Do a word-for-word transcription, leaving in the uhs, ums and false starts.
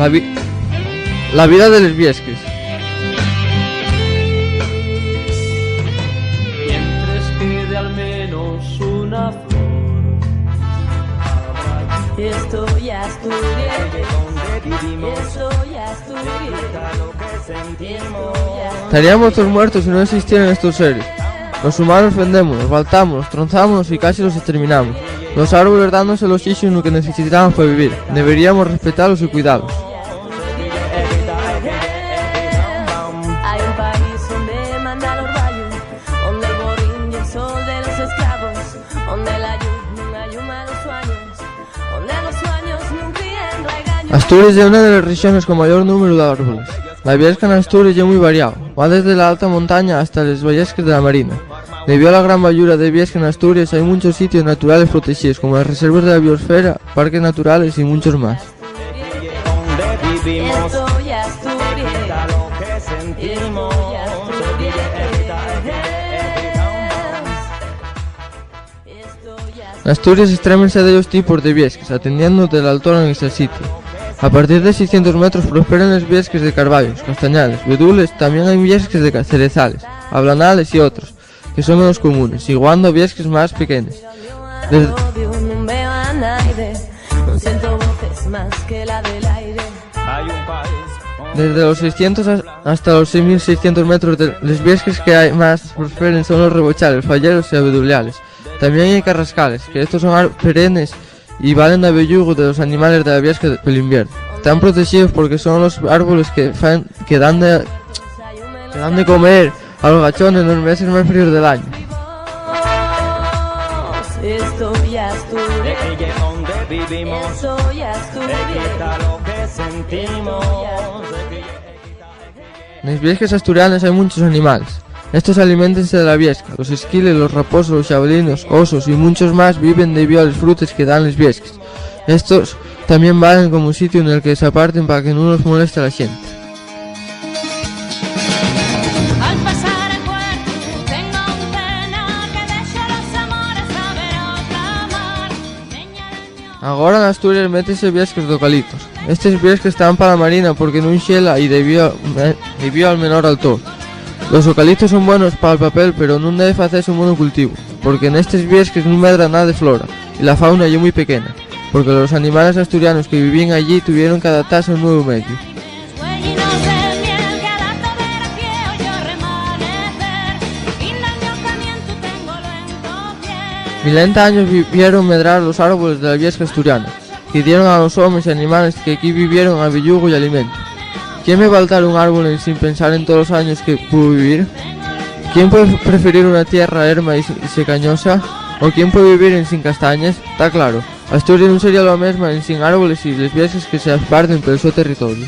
La vi-, la vida de les viesques. Mientras quede al menos una flor, habrá. Esto ya estudié. Esto ya estudié. Esto ya estudié. Taríamos toos muertos si nun existieran estos seres. Los humanos fendémonos, baltámonos, tronzámonos y casi los exterminamos. Los árboles dános el oxíxenu que necesitamos pa vivir. Deberíamos respetalos y cuidalos. Hai un país onde manda l'orbayu, onde el borín ye sol de los esclavos, onde la lluz nun ayuma los suaños, onde los suaños nun críen raigaños. Asturias ye una de les rexones con mayor númberu d'árboles. La viesca n'Asturias ye mui variao, va desde la alta montaña hasta les viesques de la marina. Debido a la gran bayura de viesques n'Asturias, hai munchos sitios naturales protexíos, como les reserves de la biosfera, parques naturales y munchos más. Esto ya estudié. Esto ya estudié. N'Asturias estrémense dellos tipos de viesques, atendiendo de l'altor en que s'asitia. A partir de seiscientos metros prosperen les viesques de carbayos, castañales, bedules, tamién hai viesques de ca-, cerezales, ablanales y otros, que son menos comunes, siguando a viesques más pequenes. Des-, desde los seiscientos has-, hasta los seis mil seiscientos metros de les viesques que hai más prosperen son los rebochales, fayeros y abeduliales. Tamién hai carrascales, que estos son ar-, perennes y valen d'abellugu de los animales de la viesca de, pel inviernu. Tán protexíos porque son los árboles que fan, que dan de, que dan de comer a los gachones nos meses más fríos del añu. Esto ya estudié. Esto ya estudié. Nes viesques asturianes hai munchos animales. Estos aliméntense de la viesca. Los esquiles, los raposos, los xabelinos, osos y munchos más viven debido a les frutes que dan les viesques. Estos tamién valen como sitiu nel que s'aparten pa que nun los moleste a la xente. Al pasar el puerto, tengo un pena que dexa los amores a ver otra mar. Agora n'Asturias métense viesques d'eucaliptos. Estes viesques tán pa la marina porque nun xela y debió, eh, debió al menor altor. Los eucaliptos son buenos pal papel, pero nun debe facese un monocultivu, porque nestes viesques nun medra nada de flora y la fauna ye mui pequena, porque los animales asturianos que vivíen allí tuvieron qu'adaptase a un nuevu mediu. Milenta años vi-, vieron medrar los árboles de la viesca asturiana, que dieron a los homes y animales que equí vivieron abellugu y alimento. ¿Quién ve baltar un árbol ensin pensar en tolos años que pudo vivir? ¿Quién puede preferir una tierra erma y, y secañosa? ¿O quién puede vivir ensin castañes? Ta claro, Asturias nun sería la mesma ensin árboles y les viesques que s'aparten pel so territoriu.